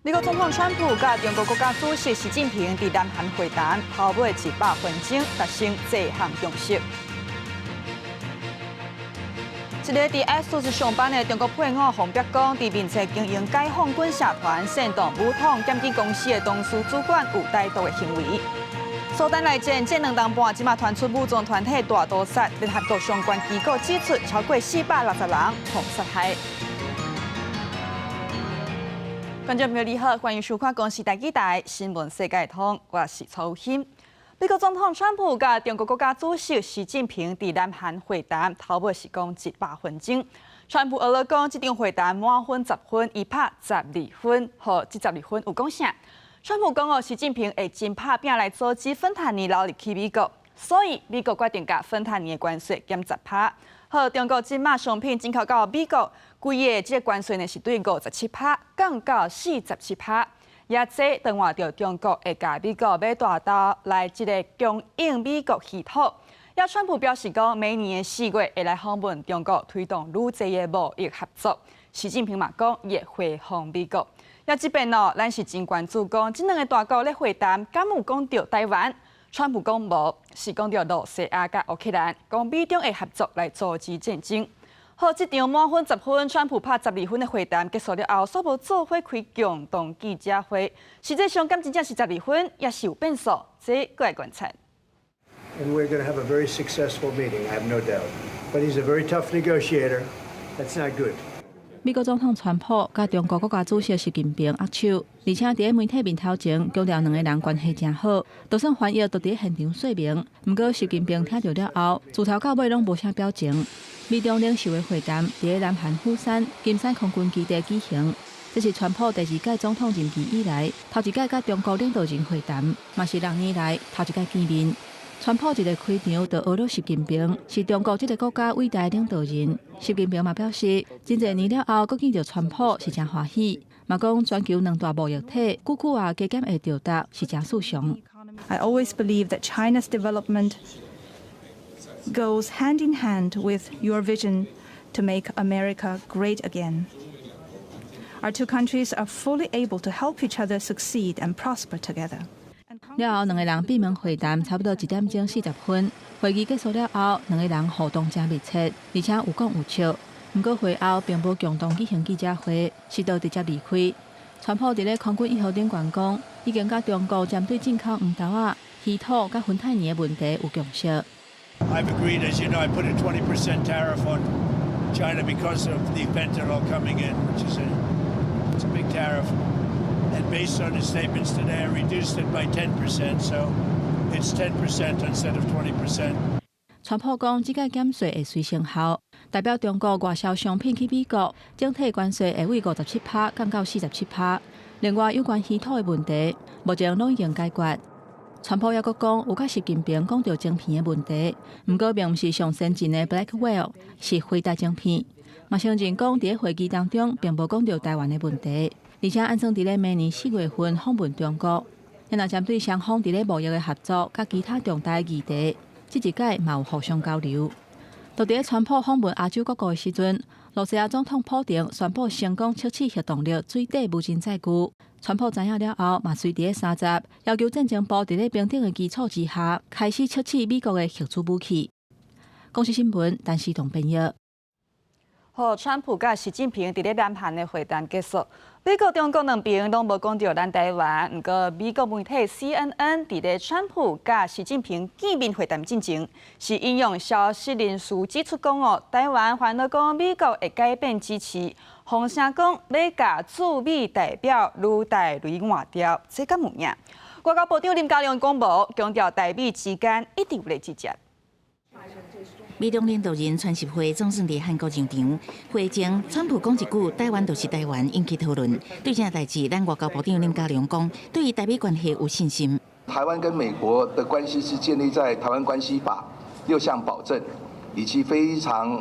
美國總統川普佮中國國家主席習近平佇南韓會談，頭尾100分鐘達成這項共識。一个佇 ASUS 上班的中國配偶予逼講，佇面冊經營解放軍社團、煽動武統檢舉公司的董事主管有歹毒的行為。蘇丹內戰這2冬半，這馬傳出武裝團體大屠殺，聯合國相關機構指出，超過460人予殺害。觀眾朋友你好，歡迎收看《公視台語台新聞世界通》，我是曹欣。美國總統川普佮中國國家主席習近平佇南韓會談，頭尾是講100分鐘。川普學咧講，這場會談滿分10分，伊拍12分，好，這十二分有講啥？川普講哦，習近平會真拍拚來阻止芬太尼流入去美國，所以美國決定共芬太尼的關稅減10趴。好，中國這馬商品進口到美國，規個這個關稅呢是對57趴降到47趴。也這等換著中國會共美國買大豆來這个供應美國稀土。也川普表示講，明年的4月會來訪問中國，推動愈濟的貿易合作。習近平嘛講，會回訪美國。也這邊哦，咱是真關注講，這兩个大國咧會談，敢有講著台灣？川普講無，是講著露西亞佮烏克蘭，講美中會合作來阻止戰爭。好，這場滿分10分，川普拍12分的會談結束了後，煞無做伙開共同記者會。實際上，敢真正是十二分，抑是有變數，這閣來觀察。 And we're going to have a very successful meeting, I have no doubt. But he's a very tough negotiator. That's not good. 美國總統川普佮中國國家主席習近平握手，而且佇媒體面頭前強調兩個人關係誠好，就算翻譯都佇現場說明。毋過習近平聽著了後，自頭到尾攏無啥表情。美中領袖的會談佇南韓釜山金山空軍基地舉行，這是川普第二屆總統任期以來頭一擺佮中國領導人會談，嘛是6年來頭一擺見面。川普一个開場就呵咾習近平是中國這个國家偉大領導人。習近平嘛表示，真濟年了後，閣見著川普是誠歡喜，嘛講全球兩大貿易體久久仔加減會著搭是誠順常。 I always believe that China's development goes hand in hand with your vision to make America great again. Our two countries are fully able to help each other succeed and prosper together. 了後，兩个人閉門會談差不多1點鐘40分。會議結束了後，兩个人互動誠密切，而且有講有笑。毋過會後並無共同舉行記者會，是就直接離開。川普佇咧空軍一號頂懸講，已經佮中國針對進口黃豆仔、稀土佮芬太尼的問題有共識。 I've agreed, as you know, I put a 20% tariff on China because of the fentanyl coming in, which is a big tariff. And based on his statements today, I reduced it by 10%, so it's 10% instead of 20%. 川普講，這擺減稅會隨生效，代表中國外銷商品去美國，整體關稅會為57趴降到47趴。另外，有關稀土的問題，目前攏已經解決。川普猶閣講，有佮習近平講著晶片的問題，毋過並毋是上先進的 Blackwell，是輝達晶片。嘛承認講，佇會議當中並無講著台灣的問題。而且按算佇咧明年4月份訪問中國，若針對雙方佇咧貿易的合作佮其他重大議題，這一擺嘛有互相交流。就佇咧川普訪問亞洲各國的時陣，露西亞總統普丁宣布成功測試核動力水底無人載具。川普知影了後，嘛隨佇咧30要求戰爭部佇咧平等的基礎之下，開始測試美國的核子武器。公視新聞，陳思彤編譯。好，川普佮習近平佇咧南韓的會談結束，美國、中國兩邊攏無講著咱台灣。毋過美國媒體 CNN 佇咧川普佮習近平見面會談進前，是引用消息人士指出講哦，台灣煩惱講美國會改變支持，風聲講欲共駐美代表盧泰愚換掉，這敢有影？外交部長林佳龍講無，強調台美之間一直有咧接觸。美中領導人川習會總算佇韓國上場。會前，川普講一句“台灣就是台灣”，引起討論。對這件代誌，咱外交部長林佳龍講，對於台美關係有信心。台灣跟美國的關係是建立在《台灣關係法》六項保證，以及非常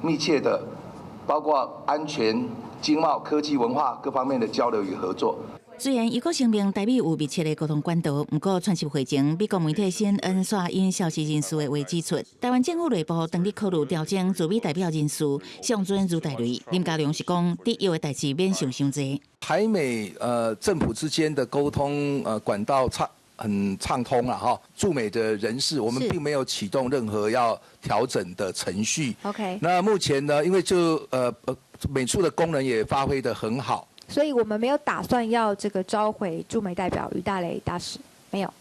密切的，包括安全、經貿、科技、文化各方面的交流與合作。雖然伊閣聲明台美有密切的溝通管道，毋過川習會前，美國媒體 CNN 煞引消息人士的話指出，台灣政府內部當咧考慮調整駐美代表人事，上陣余大雷。林佳龍是講，得要的代誌免想傷濟。台美政府之間的溝通管道很暢通啦，哈，駐美的人士，我們並沒有啟動任何要調整的程序。 那目前呢，因為就美處的功能也發揮得很好。所以我們沒有打算要這個召回駐美代表俞大㵢大使，沒有。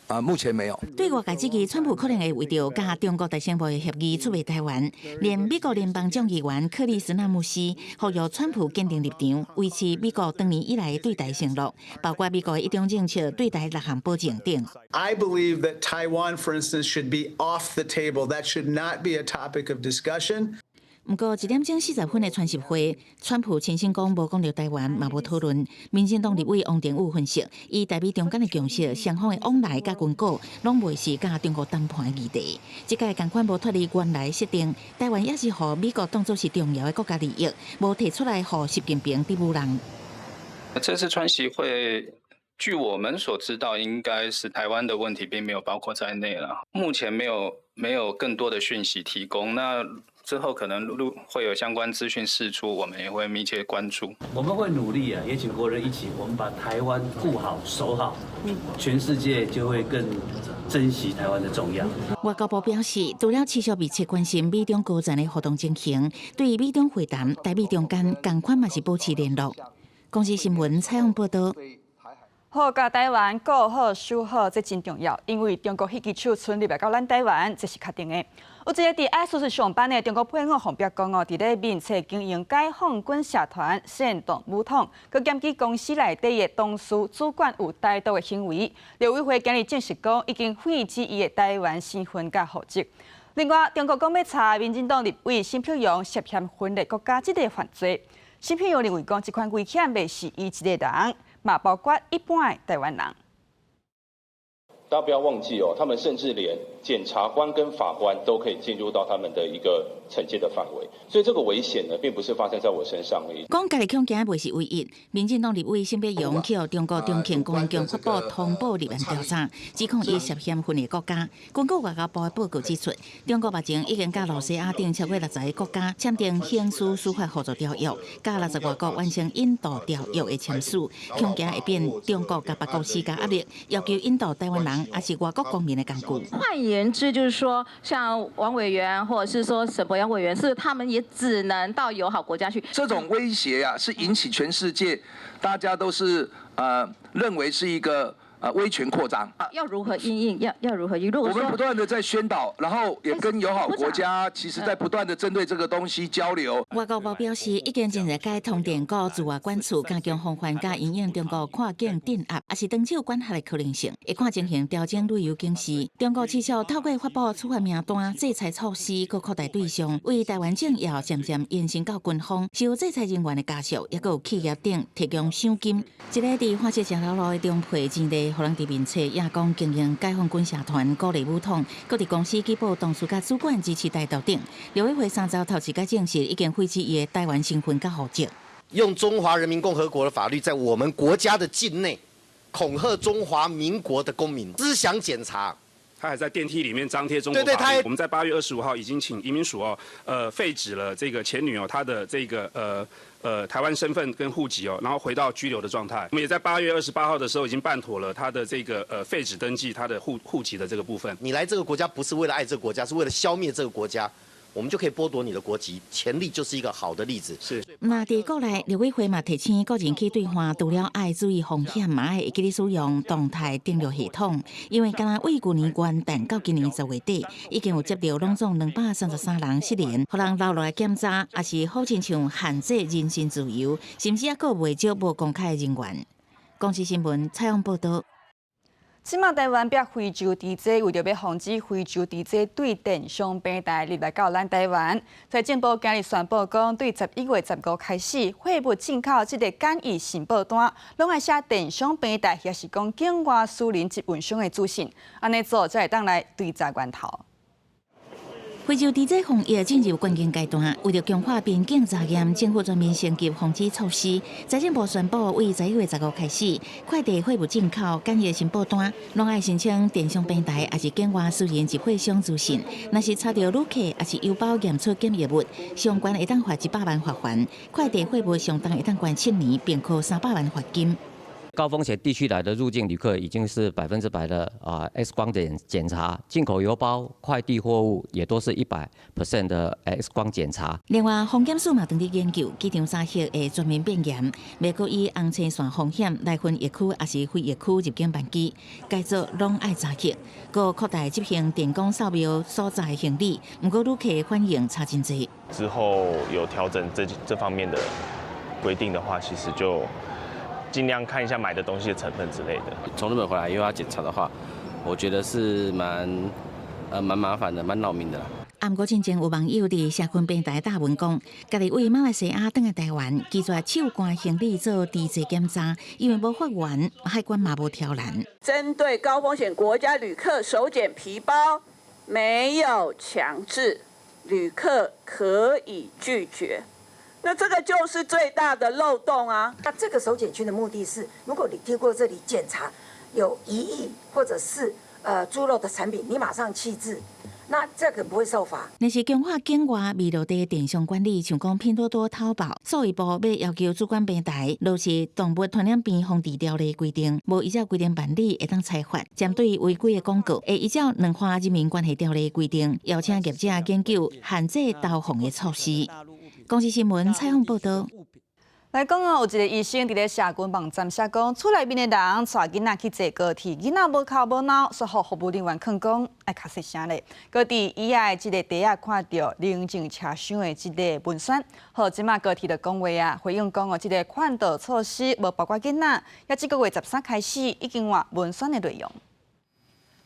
啊，目前沒有。對外界質疑，川普可能會為著佮中國達成貿易協議出賣台灣，連美國聯邦眾議員克里斯納姆斯呼籲川普堅定立場，維持美國長年以來對台承諾，包括美國的一中政策、對台六項保證等。 I believe that Taiwan, for instance, should be off the table. That should not be a topic of discussion. 毋過1點鐘40分的川習會，川普親身講無講著台灣，嘛無討論。民進黨立委王定宇分析，伊台美中間的共識，雙方的往來佮軍購，攏袂是佮中國談判的議題。這屆仝款無脫離原來設定，台灣也是予美國當作是重要的國家利益，無提出來予習近平佇舞弄。這次川習會，據我們所知道，應該是台灣的問題並沒有包括在內了。目前沒有更多的訊息提供。那之後可能陸會有相關資訊釋出，我們也會密切關注。我們會努力啊，也請國人一起，我們把台灣顧好、守好，全世界就會更珍惜台灣的重要。外交部表示，除了持續密切關心美中高層的互動情形，對於美中會談、台美中間仝款嘛是保持聯絡。公視新聞採訪報導。好，共台灣顧好守好，這真重要，因為中國彼支手伸入來到咱台灣，這是確定的。有一个佇愛斯上班的中國配偶，予人爆講哦，佇咧面冊經營解放軍社團煽動武統，閣檢舉公司內底的董事主管有台獨的行為。陸委會今日證實講，已經廢止伊的台灣身份佮戶籍。另外，中國講欲查民進黨立委沈伯洋涉嫌分裂國家這个犯罪。沈伯洋認為講，這款危險袂是伊一个人，嘛包括一般的台灣人。大家不要忘記哦，他們甚至連檢察官跟法官都可以進入到他們的一個懲戒的範圍，所以這個危險呢，並不是發生在我身上而已。講家己恐驚袂是唯一，民進黨立委沈伯洋去予中國重慶公安局發布通報立案調查，指控伊涉嫌分裂國家。根據外交部的報告指出，中國目前已經佮露西亞等超過60个國家簽訂刑事司法合作條約，佮60外國完成引渡條約的簽署，恐驚會變中國共別國施加壓力，要求引渡台灣人抑是外國公民的工具。換言之，就是說，像王委員，或者是說沈伯洋委員，是他們也只能到友好國家去。這種威脅啊，是引起全世界大家都是認為是一個威權擴張。要如何因應？要如何因應？如果我們不斷的在宣導，然後也跟友好國家，其實在不斷的針對這個東西交流。外交部表示，已經正在佮通電閣駐外館處加強防範佮因應中國跨境鎮壓，抑是長手管轄的可能性，會看情形調整旅遊警示。中國持續透過發布處罰名單、制裁措施，閣擴大對象，為台灣政要漸漸延伸到軍方，受制裁人員的家屬，抑閣有企業等提供賞金。一个佇花市食老路的中配錢地，予人佇面冊也講經營解放軍社團鼓勵武統，閣佇公司舉報董事佮主管支持台獨等。陸委會三晝頭一擺證實，已經廢止伊的台灣身份佮戶籍。用中華人民共和國的法律，在我們國家的境內恐嚇中華民國的公民，思想檢查。他還在電梯裡面張貼中國法律。我們在8月25號已經請移民署哦，廢止了這個前女友她的這個台灣身份跟戶籍哦，然後回到居留的狀態。我們也在8月28號的時候已經辦妥了他的這個廢止登記他的戶籍的這個部分。你來這個國家不是為了愛這個國家，是為了消滅這個國家。我們就可以剝奪你的國籍，錢利就是一個好的例子。是。那佇國內，陸委會嘛提醒個人去兌換，除了愛注意風險，嘛愛會記得使用動態登錄系統。因為敢若對舊年元旦到今年10月底，已經有接著攏總233人失聯，予人留落來檢查，抑是好親像限制人身自由，甚至抑閣袂少無公開的人員。公視新聞採訪報導。這馬台灣逼非洲豬災，為著欲防止非洲豬災對電商平台入來到咱台灣，財政部今日宣布講，對11月15開始，貨物進口這个簡易申報單，攏愛寫電商平台，抑是講境外私人集運商的資訊，按呢做才會當來追查源頭。非洲豬瘟防疫進入關鍵階段，為著強化邊境查驗，政府全面升級防止措施。財政部宣布，對11月15開始，快遞貨物進口簡易申報單，攏愛申請電商平台，抑是境外私人集貨商資訊。若是查著旅客抑是郵包驗出檢疫物，上懸會當罰100萬罰鍰；快遞貨物上重會當關7年，並科300萬罰金。高風險地區來的入境旅客已經是100%的X 光檢查，進口郵包、快遞貨物也都是100% 的 X 光檢查。另外，防檢署嘛正佇研究機場查核會全面變嚴，袂閣以紅青線風險來分疫區抑是非疫區入境班機，改做攏愛查核，閣擴大執行電光掃描所載行李，毋過旅客反應差真濟。之後有調整這方面的規定的話，其實就盡量看一下買的東西的成分之類的。從日本回來又要檢查的話，我覺得是蠻麻煩的，蠻擾民的啦。啊，毋過進前有網友佇社群平台貼文講，家己對馬來西亞轉來台灣，拒絕手攜行李做豬瘟檢查，因為無發現，海關嘛無刁難。針對高風險國家旅客手檢皮包，沒有強制，旅客可以拒絕。那這個就是最大的漏洞啊！那這個手檢區的目的是，如果你經過這裡檢查有疑義或者是豬肉的產品，你馬上棄置，那這個不會受罰。若是強化境外未落地電商管理，像講拼多多、淘寶，數位部欲要求主管平台落實動物傳染病防治條例規定，無依照規定辦理，會當裁罰。針對違規的廣告，會依照兩岸人民關係條例規定，邀請業者研究限制投放的措施。公視新聞採訪報道。來講哦，有一個醫生佇咧社群網站寫講，厝內面的人帶囡仔去坐高鐵，囡仔無哭無鬧，煞予服務人員勸講愛較細聲咧。閣佇椅仔的這个袋仔看著寧靜車廂的這个文宣，好，這馬高鐵就講話啊，回應講哦，這个勸導措施無包括囡仔，也這個月13開始已經換文宣的內容。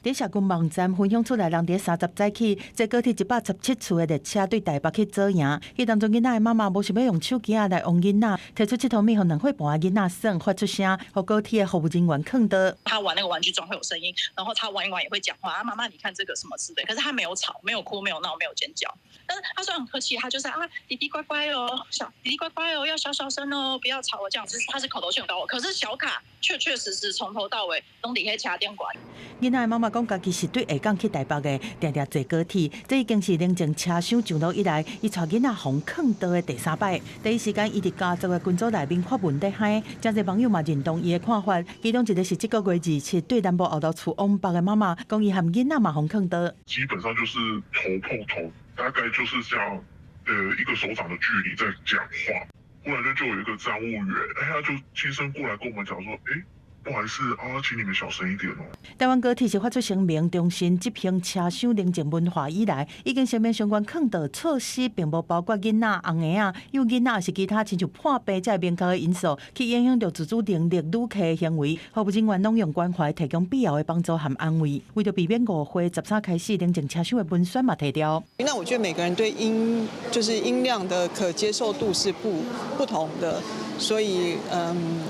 佇社群網站分享厝內人佇30早起坐高鐵117次的列車對台北去左營，彼當陣囡仔的媽媽無想欲用手機仔來噁囡仔，提出𨑨迌物予兩歲半的囡仔耍，發出聲，予高鐵的服務人員勸導。他玩那個玩具裝會有聲音，然後他玩一玩也會講話。啊，媽媽，你看這個什麼之類，可是他沒有吵，沒有哭，沒有鬧，沒有尖叫。但是他雖然很客氣，他就是啊，弟弟乖乖哦，小弟弟乖乖哦，要小小聲哦，不要吵我這樣子。他是口頭勸告我，可是小卡確確實實從頭到尾攏佇彼車頂懸。囡仔的媽媽講，家己是對下港去台北的，定定坐高鐵，這已經是寧靜車廂上路以來，伊帶囡仔予勸導的第三擺。第一時間，伊佇家族的群組內面發文咧嗨，誠濟網友嘛認同伊的看法。其中一個是這個月27對南部後樓厝往北的媽媽，講伊和囡仔嘛予勸導。基本上就是頭碰頭，大概就是這樣，一個手掌的距離在講話。忽然間就有一個站務員，哎，他就親身過來跟我們講說，哎。不好意思啊，請你們小聲一點哦。台灣高鐵是發出聲明，重申執行車廂寧靜文化以來，已經聲明相關勸導措施，並無包括囡仔、紅嬰仔、幼囡仔，抑是其他親像破病這明確的因素，去影響著自主能力旅客的行為。服務人員攏用關懷提供必要的幫助和安慰。為著避免誤會，13開始寧靜車廂的文宣嘛提掉。那我覺得每個人對音就是音量的可接受度是不同的，所以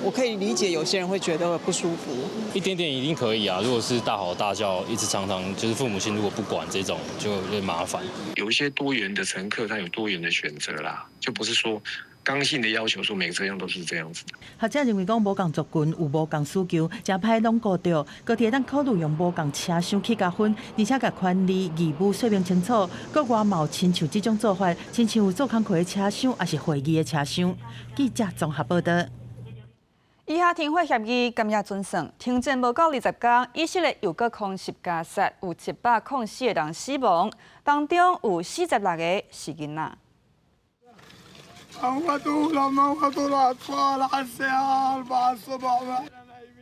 我可以理解有些人會覺得不舒服。一點點一定可以啊！如果是大吼大叫，一直常常就是父母親如果不管這種，就有點麻煩。有一些多元的乘客，他有多元的選擇啦，就不是說剛性的要求，說每個車廂都是這樣子。學者認為講，無仝族群有無仝需求，誠歹攏顧著。高鐵當考慮用無仝車廂去加分，而且共權利義務說明清楚。國外嘛有親像這種做法，親像有做工課的車廂，抑是會議的車廂。記者綜合報道。以哈停火協議今日準算，停戰無夠20工，以色列又閣空襲加薩，有704個人死亡，當中有46個是囡仔。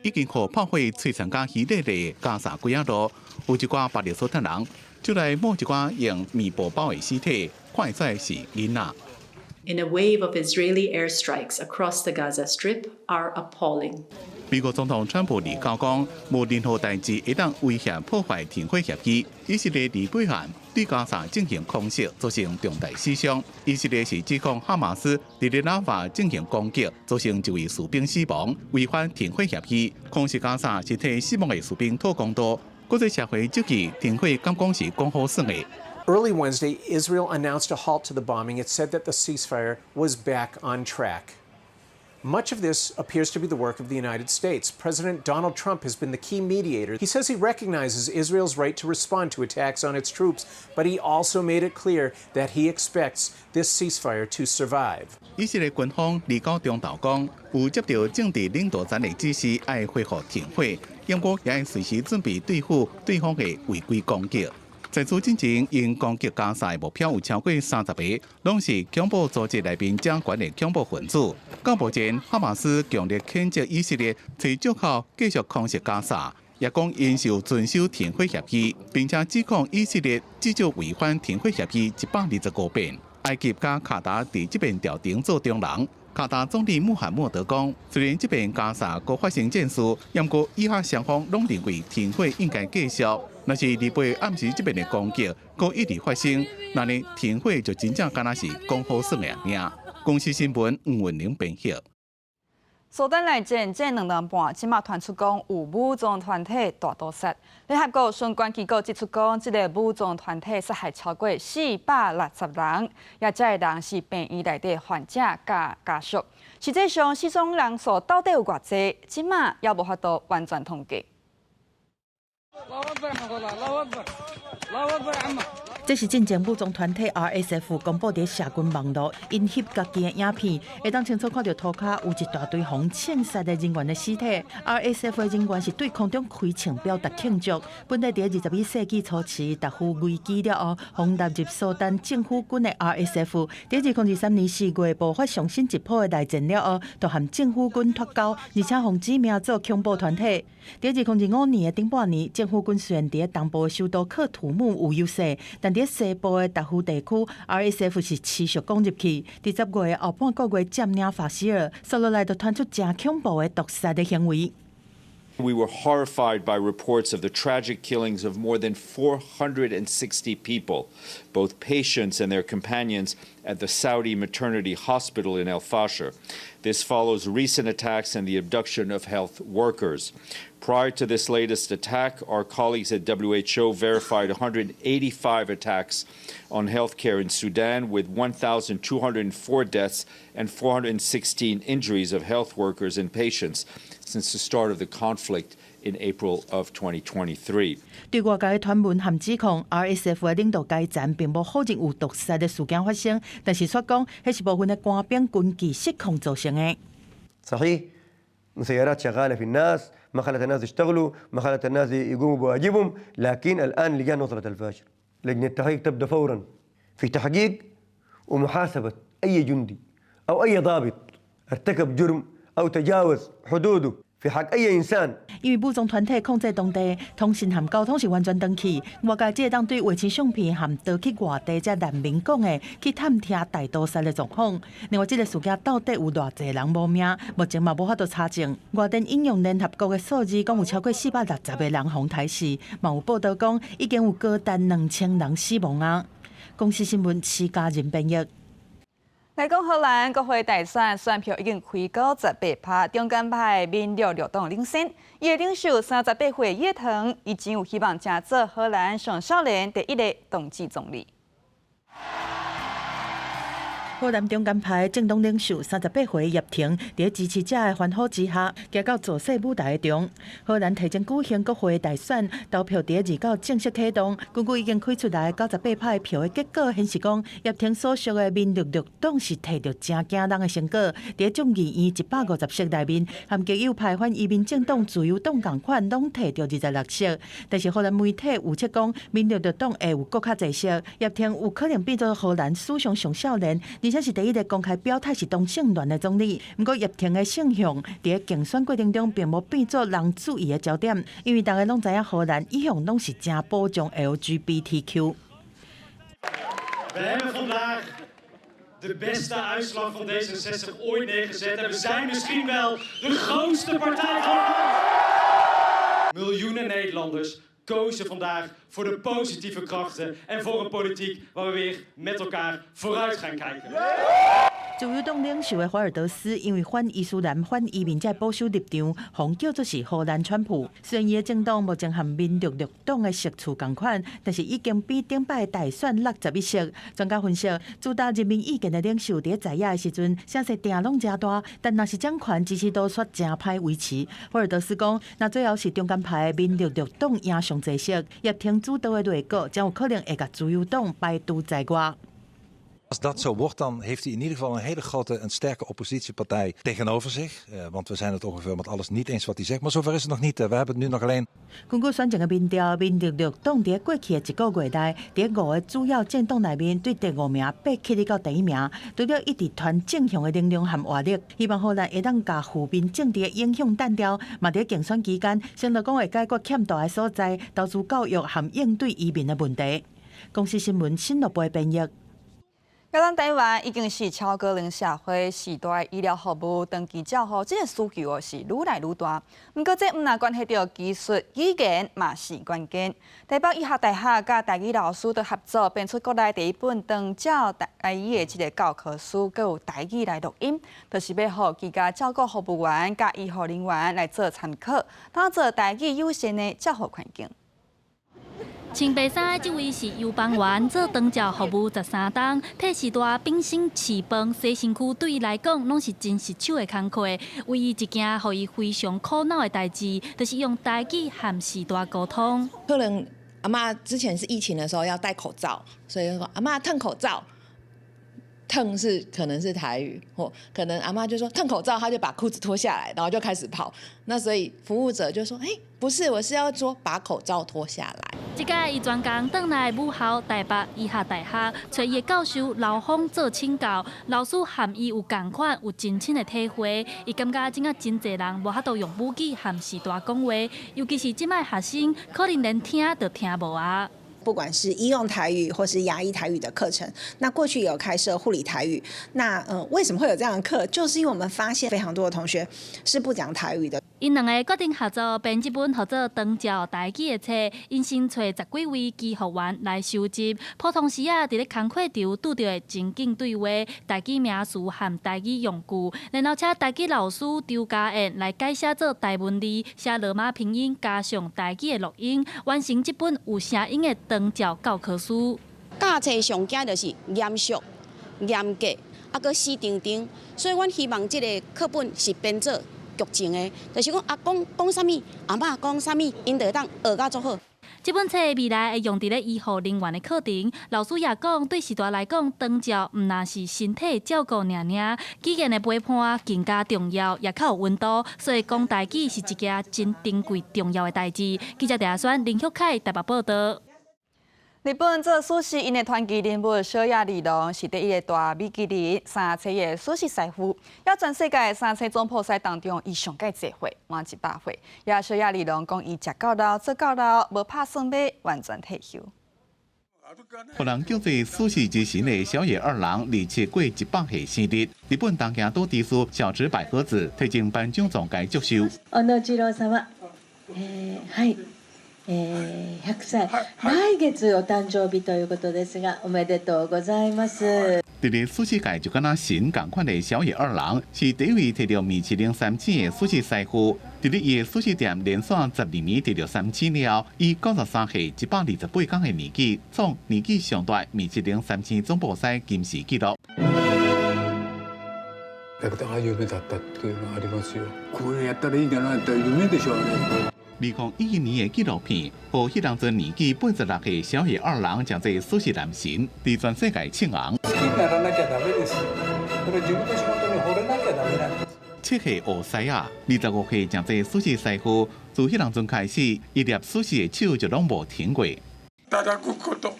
已經予炮火摧殘甲稀爛的加薩街仔路，有一寡巴勒斯坦人就來摸一寡用棉布包的屍體，看會出來是囡仔。 In a wave of Israeli airstrikes across the Gaza Strip are appalling. 美國總統川普二九講，無任何代誌會當威脅破壞停火協議。以色列禮拜晚對加薩進行空襲，造成重大死傷。以色列是指控哈馬斯佇咧拉法進行攻擊，造成一位士兵死亡，違反停火協議。空襲加薩是替死亡的士兵討公道。國際社會質疑停火敢講是講好耍的。Early Wednesday, Israel announced a halt to the bombing. It said that the ceasefire was back on track. Much of this appears to be the work of the United States. President Donald Trump has been the key mediator. He says he recognizes Israel's right to respond to attacks on its troops, but he also made it clear that he expects this ceasefire to survive. 以色列軍方二九中晝講，有接到政治領導層的指示，愛恢復停火，不過也愛隨時準備對付對方的違規攻擊。在此之前，𪜶攻擊加沙的目標有超過30個，攏是恐怖組織內面掌權的恐怖分子。到目前，哈馬斯強烈譴責以色列揣藉口繼續空襲加沙，也講𪜶是有遵守停火協議，並且指控以色列至少違反停火協議125遍。埃及佮卡達佇這邊調停做中人。卡達總理穆罕默德講，雖然這邊加沙閣發生戰事，毋過以哈雙方攏認為停火應該繼續。若是禮拜暗時這邊的攻擊閣一直發生，那呢停火就真正敢若是講好耍的爾。公視新聞吳文玲編譯。蘇丹內戰戰2年半，這馬傳出講有武裝團體大屠殺。聯合國相關機構指出講，這个武裝團體殺害超過460人，也這个人是病院內底患者佮家屬。實際上，死傷人數到底有偌濟，這馬猶無法度完全統計。這是進前武裝團體 RSF 公布佇社群網路𪜶翕家己的影片，會當清楚看著塗跤有一大堆予人槍殺的人員的屍體。RSF 的人員是對空中開槍表達慶祝。本來佇21世紀初期，達夫危機了後，予納入蘇丹政府軍的 RSF，佇2023年4月爆發上新一波的內戰了後，就和政府軍脫鈎，而且予指名做恐怖團體。佇2025年的頂半年，政府軍雖然佇東部的首都喀土穆有優勢，但佇西部的達夫地區，RSF 是持續攻入去。佇10月後半個月佔領法希爾，紲落來就傳出誠恐怖的毒殺的行為。 We were horrified by reports of the tragic killings of more than 460 people, both patients and their companions, at the Saudi maternity hospital in El Fasher. This follows recent attacks and the abduction of health workers. Prior to this latest attack, our colleagues at WHO verified 185 attacks on healthcare in Sudan, with 1,204 deaths and 416 injuries of health workers and patients since the start of the conflict in April of 2023. 對外界的傳聞和指控，RSF 的領導階層並無否認有毒殺的事件發生，但是卻講，彼是部分的官兵軍紀失控造成的。 صحيح مسيرات شغاله في الناس ما خلت الناس يشتغلوا ما خلت الناس يقوموا بواجبهم لكن الان لجان وصلت الفاشر لجنه التحقيق تبدا فورا في تحقيق ومحاسبه اي جندي او اي ضابط ارتكب جرم او تجاوز حدوده في حق اي انسان。因為武裝團體控制當地通訊和交通是完全斷去，外界只會當對衛星相片和逃去外地這難民講的去探聽大屠殺的狀況。另外，這个事件到底有偌濟人無命，目前嘛無法度查證。外電引用聯合國的數字，講有超過460個人予刣死，嘛有報道講已經有高達2000人死亡啊！公視新聞徐嘉仁編譯。來講荷蘭國會大選選票已經開98%，中間派民族綠黨領先。伊的領袖38歲葉騰，伊真有希望成做荷蘭上少年第一个當選總理。荷蘭中間派政黨領袖38歲葉騰，佇支持者的歡呼之下，行到造勢舞台中。荷蘭提前舉行國會大選，投票佇29正式啟動。根據已經開出來98%票的結果顯示，講葉騰所屬的民族綠黨是摕著誠驚人的成果。佇眾議院150席內面，和極右派反移民政黨自由黨仝款，攏摕著26席。但是荷蘭媒體預測講，民族綠黨會有閣較濟席，葉騰有可能變做荷蘭史上上少年。而且是第一个公開表態是同性戀的總理。毋過葉騰的性向佇競選過程中並無變做人注意的焦點，因為大家攏知影荷蘭一向攏是誠保障 LGBTQ。 We hebben vandaag de beste uitslag van D66 ooit neergezet en we zijn misschien wel de grootste partij van het land. Miljoenen Nederlanders kozen vandaag voor de positieve krachten en voor een politiek waar we weer met elkaar vooruit gaan kijken. 自由黨領袖的華爾德斯因為反伊斯蘭、反移民這保守立場，予叫做是荷蘭川普。雖然伊的政黨目前和民族綠黨的席次仝款，但是已經比頂擺大選61席。專家分析，主打人民意見的領袖佇在野的時陣，聲勢定攏誠大，但若是掌權支持度卻誠歹維持。華爾德斯講，若最後是中間派的民族綠黨贏上濟席，葉挺主導的內閣將有可能會共自由黨排除在外。 Als dat zo wordt, dan heeft hij in ieder geval een hele grote en sterke oppositiepartij tegenover zich. Want we zijn het ongeveer met alles niet eens wat hij zegt. Maar zover is het nog niet. We hebben het nu nog alleen. 根據選前的民調，民族綠黨佇過去的一個月內，佇五个主要政黨內面，對第五名爬起來到第一名，除了一直傳正向的能量和活力，希望荷蘭會當共負面政治的影響淡掉。嘛佇競選期間，承諾講會解決欠大的所在，投資教育和應對移民的問題。公視新聞新樂部編譯。咱台灣已經是超高齡社會時代，醫療服務長期照護這个需求哦是愈來愈大。毋過這毋但關係著技術語言嘛是關鍵。台北醫學大學佮台語老師都合作編出國內第一本長照台語的這个教科書，閣有台語來錄音，就是欲予居家照顧服務員佮醫護人員來做參考，打造台語友善的照護環境。穿白衫的這位是游邦元，做長照服務13冬，替序大秉生飼飯、洗身軀，對伊來講攏是真實手的工課。唯一一件予伊非常苦惱的代誌，就是用台語和序大溝通。可能阿嬤之前是疫情的時候要戴口罩，所以說阿嬤褪口罩，褪是可能是台語，或可能阿嬤就說褪口罩，他就把褲子脫下來，然後就開始跑。那所以服務者就說：欸，不是，我是要說把口罩脫下來。這擺伊專工轉來母校台北醫學大學，揣伊的教授劉峰做請教。老師和伊有仝款，有真深的體會。伊感覺這馬真濟人無法度用母語和序大講話，尤其是這擺學生，可能連聽都聽無啊。不管是醫用台語或是牙醫台語的課程，那過去有開設護理台語。那為什麼會有這樣的課？就是因為我們發現非常多的同學是不講台語的。𪜶兩个決定合作編這本號做長照台語的冊，𪜶先揣十幾位居服員來收集。普通時仔佇咧工課場拄著的情景對話、台語名詞和台語用具，然後請台語老師張家燕來改寫做台文字，寫羅馬拼音，加上台語的錄音，完成這本有聲音的長照教科書。教冊上驚就是嚴肅、嚴格，啊，閣死釘釘，所以阮希望這个課本是編做劇情的，就是講阿公講啥物，阿嬤講啥物，𪜶就會當學甲足好。這本冊未來會用佇咧醫護人員的課程。老師也講，對序大來講，長照毋但是身體照顧爾爾，語言的陪伴更加重要，也較有溫度。所以講台語是一件真珍貴重要的代誌。記者鄭選林旭凱台北報導。日本做壽司𪜶的傳奇人物小野二郎是第一个大米其林三星的壽司師傅，佇全世界三星總鋪賽當中，伊上蓋濟歲，滿100歲。也小野二郎講，伊食到老，做到老，無拍算欲完全退休。予人叫做壽司之神的小野二郎，27過100歲生日。日本東京都知事小池百合子提前頒獎狀共祝壽。小野次郎様、はい。100歳、來月お誕生日ということですが、おめでとうございます。佇咧壽司界就敢若神仝款的小野二郎，是第一位摕著米其林三星的壽司師傅。佇咧伊的壽司店連續12年摕著三星了，以93歲128天的年紀，創年紀上大米其林三星總鋪師金氏紀錄。夢だったっていうのはありますよ。これやったらいいかなって夢でしょうね。 2011年的紀錄片，予彼當陣年紀86歲小野二郎成做壽司男神，佇全世界唱紅。好きにならなきゃダメです。これ自分の仕事に惚れなきゃダメなんです。7歲學師仔，25歲成做壽司師傅，自彼當陣開始，伊捏壽司的手就攏無停過。叩くこと。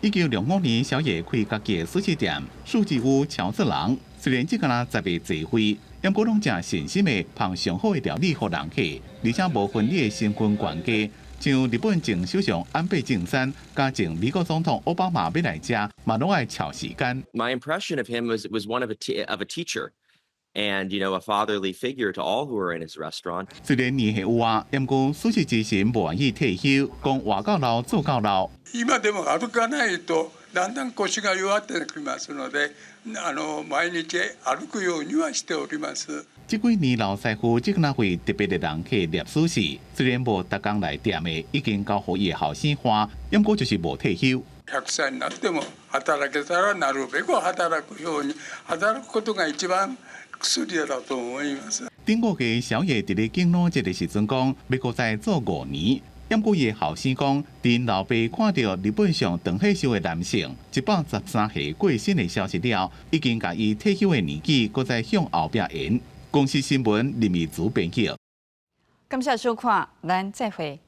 1965年，小野開家己的壽司店，壽司屋喬治郎。雖然只敢若十个濟歲，毋過攏誠信心的烹上好的料理予人客，而且無分你的身份懸低。像日本前首相安倍晉三，佮前美國總統奧巴馬欲來食，嘛攏愛敲時間。 My impression of him was one of a teacher and a fatherly figure to all who were in his restaurant. 雖然年歲有啊，毋過壽司之神無願意退休，講活到老做到老。今でも歩かないとだんだん腰が弱ってきますので、毎日歩くようにはしております。這幾年老師傅這若為特別的人客攝壽司，雖然無逐工來店的，已經交予伊的後生看，毋過就是無退休。 100歳になっても働けたらなるべく働くように、働くことが一番薬だと思います。頂個月小葉佇咧敬老節的時陣講，欲閣再做5年。毋過伊的後生講，𪜶老爸看著日本上長歲壽的男性113歲過身的消息了，已經共伊退休的年紀閣再向後壁延。公視新聞林美竹編輯。感謝收看，咱再會。